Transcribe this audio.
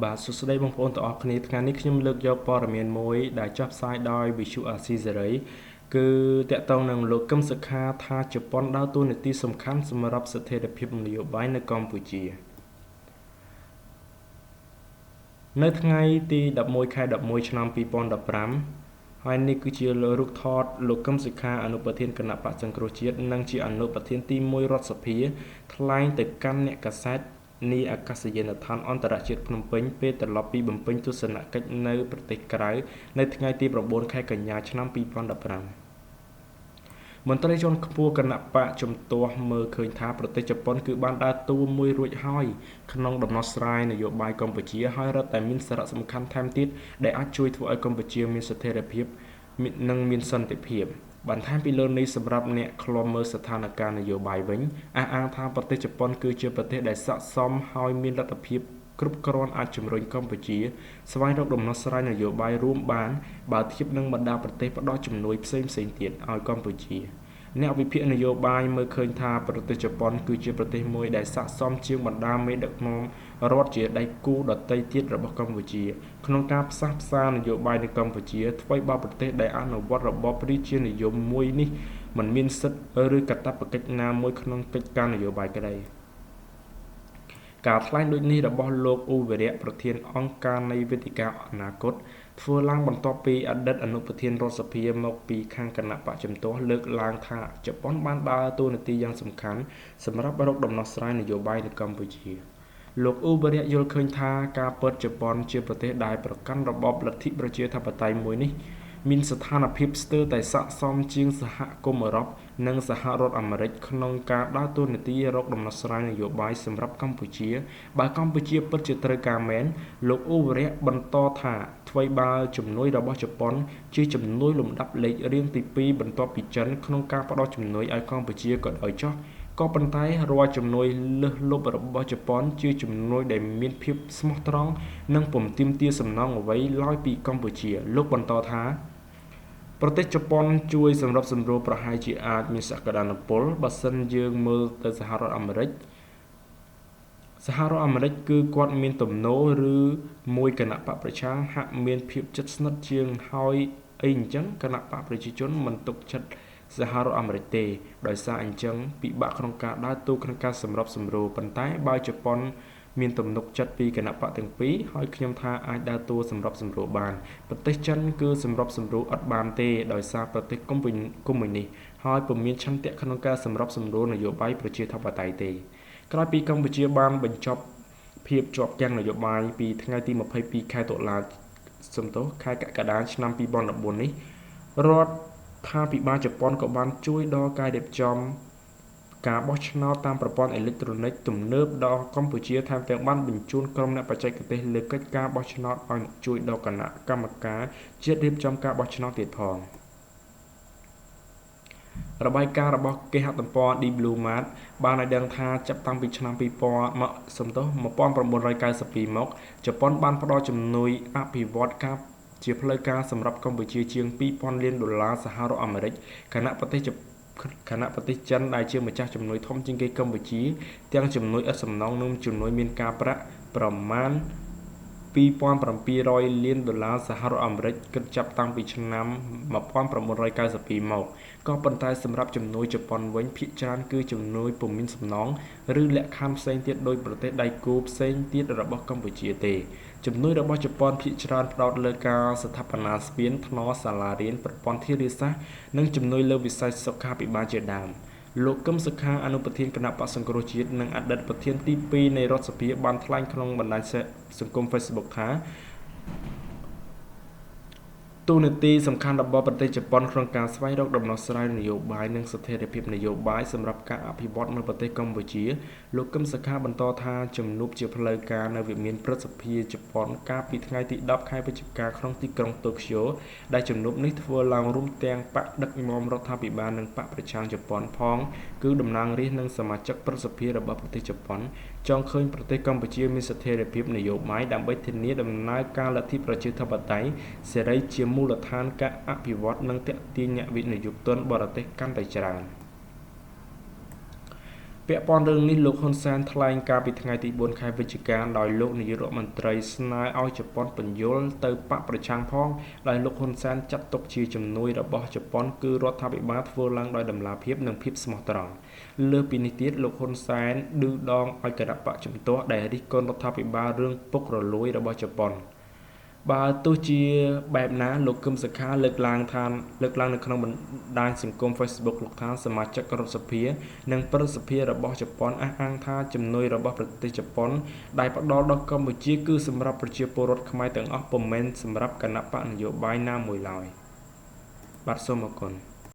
បាទសួស្តីបងប្អូនទាំងអស់គ្នាថ្ងៃនេះខ្ញុំលើកយកព័ត៌មានមួយដែលចុះផ្សាយដោយវិទ្យុអាស៊ីសេរីគឺតកតងនឹងលោកកឹមសុខាថាជប៉ុនដើរតួនាទីសំខាន់សម្រាប់ស្ថិរភាពនយោបាយនៅកម្ពុជានៅថ្ងៃទី11ខែ11ឆ្នាំ2015ហើយនេះគឺជារូបថតលោកកឹមសុខាអនុប្រធានគណៈបក្សសង្គ្រោះជាតិនិងជាអនុប្រធានទី1រដ្ឋសភាថ្លែងទៅកាន់អ្នកកាសែតនាអាកាសយានដ្ឋានអន្តរជាតិភ្នំពេញពេលត្រឡប់ពីបំពេញទស្សនកិច្ចនៅប្រទេសក្រៅនៅថ្ងៃទី9ខែកញ្ញាឆ្នាំ2015មន្ត្រីជាន់ខ្ពស់គណៈបកជំទាស់មើលឃើញថាប្រទេសជប៉ុនគឺបានដើរតួមួយរួចហើយក្នុងដំណោះស្រាយនយោបាយកម្ពុជាហើយរឹតតែមានសារៈសំខាន់ថែមទៀតដែលអាចជួយធ្វើឲ្យកម្ពុជាមានស្ថិរភាពនិងមានសន្តិភាពបន្ថែមពីលើនេះសម្រាប់អ្នកឃ្លាំមើលស្ថានភាពនយោបាយវិញអះអាងថាប្រទេសជប៉ុនគឺជាប្រទេសដែលស័ក្តិសមហើយមានលទ្ធភាពគ្រប់គ្រាន់អាចជំរុញកម្ពុជាស្វែងរកដំណោះស្រាយនយោបាយរួមបានបើធៀបនឹងបណ្ដាប្រទេសផ្ដល់ជំនួយផ្សេងៗទៀតឲ្យកម្ពុជាអ្នកវិភាគនយោបាយមើលឃើញថាប្រទេសជប៉ុនគឺជាប្រទេសមួយដែលស័ក្តិសមជាងបណ្ដាមេដឹកនាំរដ្ឋជាដៃគូដទៃទៀតរបស់កម្ពុជាក្នុងការផ្សះផ្សានយោបាយនៅកម្ពុជាថ្វីបើប្រទេសដែលអនុវត្តរបបរាជានិយមមួយនេះមិនមានសិទ្ធិឬកាតព្វកិច្ចណាមួយក្នុងកិច្ចការនយោបាយក្តីការថ្លែងដូចនេះរបស់លោកអ៊ូវិរៈប្រធានអង្គការនៃវេទិកាអនាគតធ្វើឡើងបន្ទាប់ពីអតីតអនុប្រធានរដ្ឋសភាមកពីខាងគណៈបកជំទាស់លើកឡើងថាជប៉ុនបានដើរតួនាទីយ៉ាងសំខាន់សម្រាប់រកដំណោះស្រាយនយោបាយនៅកម្ពុជាលោកអ៊ូវិរៈយល់ឃើញថាការពិតជប៉ុនជាប្រទេសដែលប្រកាន់របបលទ្ធិប្រជាធិបតេយ្យមួយនេះមានស្ថានភាពស្ទើរតែស័ក្តិសមជាងសហគមន៍អឺរ៉ុបនិងសហរដ្ឋអាមេរិកក្នុងការដើរតួនាទីរកដំណោះស្រាយនយោបាយសម្រាប់កម្ពុជាបើកម្ពុជាពិតជាត្រូវការមែនលោកអ៊ូវិរៈបន្តថាថ្វីបើជំនួយរបស់ជប៉ុនជាជំនួយលំដាប់លេខរៀងទី2បន្ទាប់ពីចិនក្នុងការផ្ដល់ជំនួយឲ្យកម្ពុជាក៏ដោយចុះក៏ប៉ុន្តែរាល់ជំនួយលើសលប់របស់ជប៉ុនជាជំនួយដែលមានភាពស្មោះត្រង់និងពុំទាមទារសំណងអ្វីឡើយពីកម្ពុជាលោកបន្តថាប្រទេសជប៉ុនជួយសម្របសម្រួលប្រហែលជាអាចមានសក្តានុពលបើសិនយើងមើលទៅសហរដ្ឋអាមេរិកសហរដ្ឋអាមេរិកគឺគាត់មានទំនោរឬមួយគណៈបកប្រឆាំងហាក់មានភាពជិតស្និទ្ធជាងហើយអីអញ្ចឹងគណៈបកប្រជាជនមិនទុកចិត្តសហរដ្ឋអាមេរិកទេដោយសារអញ្ចឹងពិបាកក្នុងការដើរតួក្នុងការសម្របសម្រួលប៉ុន្តែបើជប៉ុនមានទំនុកចិត្តពីគណៈបកទាំងពីរហើយខ្ញុំថាអាចដើរតួសម្របសម្រួលបានប្រទេសចិនគឺសម្របសម្រួលអត់បានទេដោយសារប្រទេសកុម្មុយនីសហើយពុំមានឆន្ទៈក្នុងការសម្របសម្រួលនយោបាយប្រជាធិបតេយ្យទេក្រោយពីកម្ពុជាបានបញ្ចប់ភាពជាប់គាំងនយោបាយពីថ្ងៃទី22ខែតុលាសំទោសខែកក្កដាឆ្នាំ2014នេះរដ្ឋាភិបាលជប៉ុនក៏បានជួយដល់ការរៀបចំការបោះឆ្នោតតាមប្រព័ន្ធអេឡិចត្រូនិកទំនើបដល់កម្ពុជាថែមទាំងបានបញ្ជូនក្រុមអ្នកបច្ចេកទេសលើកិច្ចការបោះឆ្នោតឲ្យមកជួយដល់គណៈកម្មការជាតិរៀបចំការបោះឆ្នោតទៀតផងរបាយការណ៍របស់គេហទំព័រ Deep Blue Mart បានឲ្យដឹងថាចាប់តាំងពីឆ្នាំ2000មកសំទោស1992មកជប៉ុនបានផ្ដល់ជំនួយអភិវឌ្ឍការជាផ្លូវការសម្រាប់កម្ពុជាជាង2000លានដុល្លារសហរដ្ឋអាមេរិកខណៈប្រទេសចិនដែលជាម្ចាស់ជំនួយធំជាងគេកម្ពុជាទាំងជំនួយឥតសំណងនិងជំនួយមានការប្រាក់ប្រមាណ2700លានដុល្លារសហរដ្ឋអាមេរិកគិតចាប់តាំងពីឆ្នាំ1992មកក៏ប៉ុន្តែសម្រាប់ជំនួយជប៉ុនវិញភាគច្រើនគឺជំនួយពុំមានសំណងឬលក្ខខណ្ឌផ្សេងទៀតដោយប្រទេសដៃគូផ្សេងទៀតរបស់កម្ពុជាទេជំនួយរបស់ជប៉ុនភាគច្រើនផ្ដោតលើការស្ថាបនាស្ពានថ្នល់សាលារៀនប្រព័ន្ធធារាសាស្ត្រនិងជំនួយលើវិស័យសុខាភិបាលជាដើមលោកកឹមសុខាអនុប្រធានគណៈបក្សសង្គ្រោះជាតិនិងអតីតប្រធានទី2នៃរដ្ឋសភាបានថ្លែងក្នុងបណ្ដាញសង្គម Facebook ថាតួនាទីសំខាន់របស់ប្រទេសជប៉ុនក្នុងការស្វែងរកដំណោះស្រាយនយោបាយនិងស្ថិរភាពនយោបាយសម្រាប់ការអភិវឌ្ឍនៅប្រទេសកម្ពុជាលោកកឹមសុខាបន្តថាជំនួបជាផ្លូវការនៅវិមានព្រឹទ្ធសភាជប៉ុនកាលពីថ្ងៃទី10ខែវិច្ឆិកាក្នុងទីក្រុងតូក្យូដែលជំនួបនេះធ្វើឡើងរួមទាំងបកដឹកនាំរដ្ឋាភិបាលនិងបកប្រឆាំងជប៉ុនផងគឺតំណាងរាស្ត្រនិងសមាជិកព្រឹទ្ធសភារបស់ប្រទេសជប៉ុនចង់ឃើញប្រទេសកម្ពុជាមានស្ថិរភាពនយោបាយដើម្បីធានាដំណើរការលទ្ធិប្រជាធិបតេយ្យសេរីជាមូលដ្ឋានការអភិវឌ្ឍនិងទាក់ទាញអ្នកវិនិយោគទុនបរទេសកាន់តែច្រើន ពាក់ព័ន្ធរឿងនេះ លោកហ៊ុនសែនថ្លែងកាលពីថ្ងៃទី4ខែវិច្ឆិកា ដោយលោកនាយករដ្ឋមន្ត្រីស្នើឲ្យជប៉ុនពន្យល់ទៅបក្សប្រឆាំងផង ដោយលោកហ៊ុនសែនចាត់ទុកជាជំនួយរបស់ជប៉ុនគឺរដ្ឋាភិបាលធ្វើឡើងដោយតម្លាភាពនិងភាពស្មោះត្រង់។ លើសពីនេះទៀត លោកហ៊ុនសែនឌឺដងឲ្យគណបក្សជំទាស់ដែលរិះគន់រដ្ឋាភិបាលរឿងពុករលួយរបស់ជប៉ុន។ បើទោះជាបែបណា លោកកឹមសុខាលើកឡើងថាលើកឡើងនៅក្នុងបណ្ដាញសង្គម Facebook លោកថា សមាជិករដ្ឋសភានិងព្រឹទ្ធសភារបស់ជប៉ុនអះអាងថា ជំនួយរបស់ប្រទេសជប៉ុនដែលផ្ដល់ដល់កម្ពុជាគឺសម្រាប់ប្រជាពលរដ្ឋខ្មែរទាំងអស់ ពុំមែនសម្រាប់គណបក្សនយោបាយណាមួយឡើយ។ បាទ សូមអរគុណ។